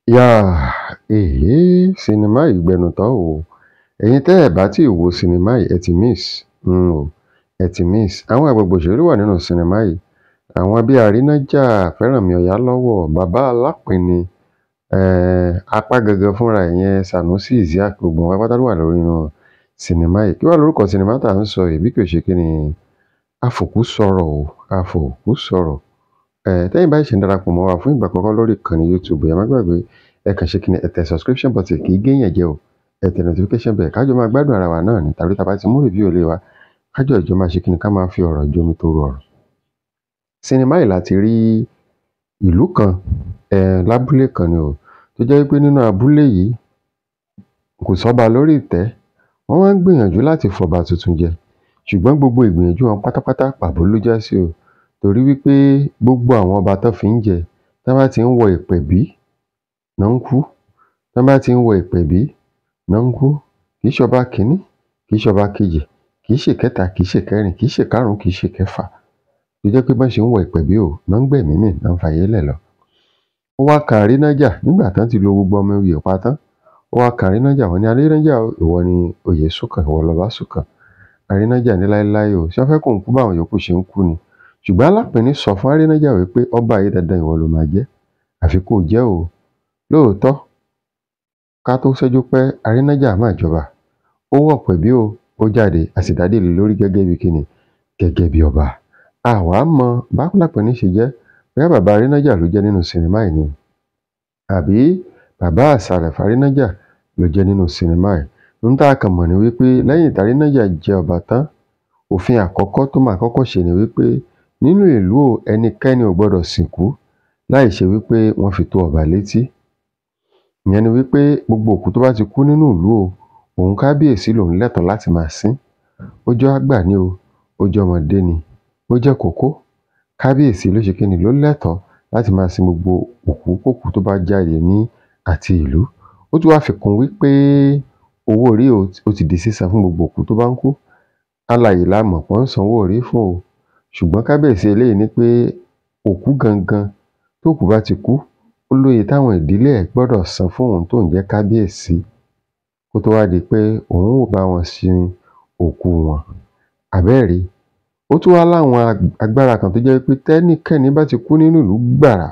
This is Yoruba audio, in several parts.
Yáà, èé, sinimá yìí gbẹnu tán o. Ẹ̀yin tẹ́ ẹ̀ bá tí ì wo sinimá yìí, ẹ ti miss, o, ẹ ti miss. Àwọn àgbààgbà òṣèré ló wà nínú sinimá yìí. Àwọn bíi Àrínájà, Fẹ́rànmi Ọ̀yálọ́wọ̀, Bàbá Alápinni, apá gangan fúnra ẹ̀ yẹn Sanusi Isiaq, gbogbo wọn pátá ló wà lórí inú sinimá yìí. Kí wá lorúkọ sinimá tá à ń sọ yìí bí kò ṣe kí ni? Afòkú-sọ̀rọ̀ o, Afòkú-sọ̀rọ̀. Tẹ́yin bá ṣì ń darapọ̀ mọ́ wa fún ìgbà àkọ́kọ́ lórí ìkànnì YouTube, ẹ má gbàgbé, ẹ kàn ṣe kí ni, ẹ tẹ subscription button, kì í géèyàn jẹ o. Ẹ tẹ notification bell, ká jọ máa gbádùn ara wa náà ni. Tàbí tá a bá ti mú review ilé wa, ká jọ jọ máa ṣe kí ni, ká máa fi ọ̀rọ̀ jomi toro ọ̀rọ̀. Sinimá yìí láti rí ìlú kan, lábúlé kan ni o, tó jẹ́ wípé nínú abúlé yìí kò sọ́ba lórí ìtẹ́. Wọ́n wá ń gbìyànjú láti fọba tuntun jẹ, ṣùgbọ́n gbogbo ìgbìyànjú wọn pátápátá pàbó ló já sí o. Torí wípé gbogbo àwọn ọba tán fi ń jẹ, tán bá ti ń wọ ìpẹ̀bí ná ń kú, tán bá ti ń wọ ìpẹ̀bí ná ń kú. Kì í ṣọba kìíní, kì í ṣọba kejì, kì í ṣèkẹta, kì í ṣèkẹrin, kì í ṣèkarùn-ún, kì í ṣèkẹfà. Tó jẹ́ pé bọ́n ṣe ń wọ ìpẹ̀bí o, ná ń gbẹ̀mí mì, ná ń fayé lẹ̀ lọ. Ó wá kan Àrínájà nígbà tán ti lo gbogbo ọmọ oyè pa tán. Ó wá kan Àrínájà, wọ́n ní Àrínájà o, ìwọ ni oyè súnkàn, ìwọ lọba súnkàn. Àrínájà ní láéláé o, ṣé wọ́n fẹ́ kóun kú báwọn yòókù ṣe ń kú ni? Ṣùgbọ́n Alápinni sọ fún Àrínájà wípé ọba yìí dandan ìwọ ló máa jẹ́, àfi kó o jẹ́ o. Lóòótọ́, ká tó ṣẹ́jú pẹ́, Àrínájà máa jọba. Ó wọ̀ pẹ̀bí o, ó jáde, a sì dádé lé lórí gẹ́gẹ́ bí kíni, gẹ́gẹ́ bí ọba. A wá mọ bá Alápinni ṣe jẹ́, bóyá bàbá Àrínájà ló jẹ́ nínú sinimá yìí ni, àbí bàbá àsàlẹ̀ f'Àrínájà ló jẹ́ nínú sinimá yìí. Ohun tá a kàn mọ̀ ni wípé lẹ́yìn tí Àrínájà jẹ ọba tán, òfin àkọ́kọ́ tó máa kọ́kọ́ ṣe ni wípé nínú ìlú o, ẹnikẹ́ni ò gbọdọ̀ sìnkú láì ṣe wípé wọ́n fi tó ọba létí. Ìyẹn ni wípé gbogbo òkú tó bá ti kú nínú ìlú o, òun kábíyèsí lòun lẹ́tọ̀ọ́ láti máa sín. Ó jẹ́ àgbà ni o, ó jẹ́ ọmọdé ni, ó jẹ́ kókó. Kábíyèsí ló ṣe kíni, ló lẹ́tọ̀ọ́ láti máa sin gbogbo òkú kókùú tó bá jáde ní àti ìlú. Ó tún wá fi kún wípé owó orí o, ó ti di sísan fún gbogbo òkú tó bá ń kú. Alààyè la mọ̀ pọ́n ń sanwó orí fún o. Ṣùgbọ́n kábíyèsí eléyìí ní pé òkú gangan, tókùú bá ti kú, ó lóye táwọn ìdílé ẹ̀ gbọ́dọ̀ san fún òun tóun jẹ́ kábíyèsí kó tó wá di pé òun ó bá wọn sin òkú wọn. Àbẹ́ẹ̀rí, ó tún wá láwọn agbára kan tó jẹ́ wípé tẹ́nikẹ́ni bá ti kú nínú ìlú gbàrà,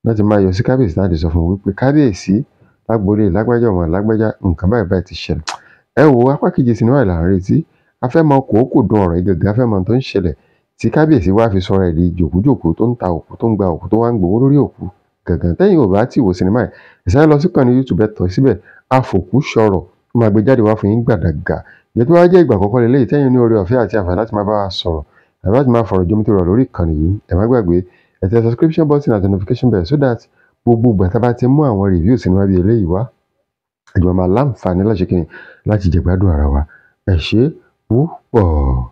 ná ti máa yọ sí kábíyèsí láti sọ fún un wípé kábíyèsí, lágboolé lágbájá ọmọ lágbájá, nǹkan báyìí báyìí ti ṣẹlẹ̀. Ẹ wo apá kejì sinimá yìí là ń retí. A fẹ́ mọ kòókòdùn ọ̀rọ̀ yìí gangan, a fẹ́ mọ ohun tó ń ṣẹlẹ̀ tí kábíyèsí wá fi sọra ẹ̀ di jòkújòkú tó ń ta òkú, tó ń gba òkú, tó wá ń gbowó lórí òkú gangan. Tẹ́yin ò bá tí ì wo sinimá yìí, ẹ sáré lọ sí ìkànnì YouTube, ẹ tẹ̀ síbẹ̀, Afòkú-sọ̀rọ̀, ó máa gbé jáde wá fún yín gbàdàgà. Ìyẹn tó bá jẹ́ ìgbà àkọ́kọ́ leléyìí tẹ́yin ní oore ọ̀fẹ́ àti àǹfààní láti máa bá wa sọ̀rọ̀ tàbí láti máa fọ̀rọ̀ jomitoro ọ̀rọ̀ lórí ìkànnì yìí, ẹ má gbàgbé, ẹ tẹ subscription button àti notification bell so that gbogbo ìgbà tá a bá ti mú àwọn review sinimá bí eléyìí wá, ẹ jọ máa láǹfààní láti ṣe kíni, láti jẹ̀gbádùn ara wa. Ẹ ṣé púpọ̀.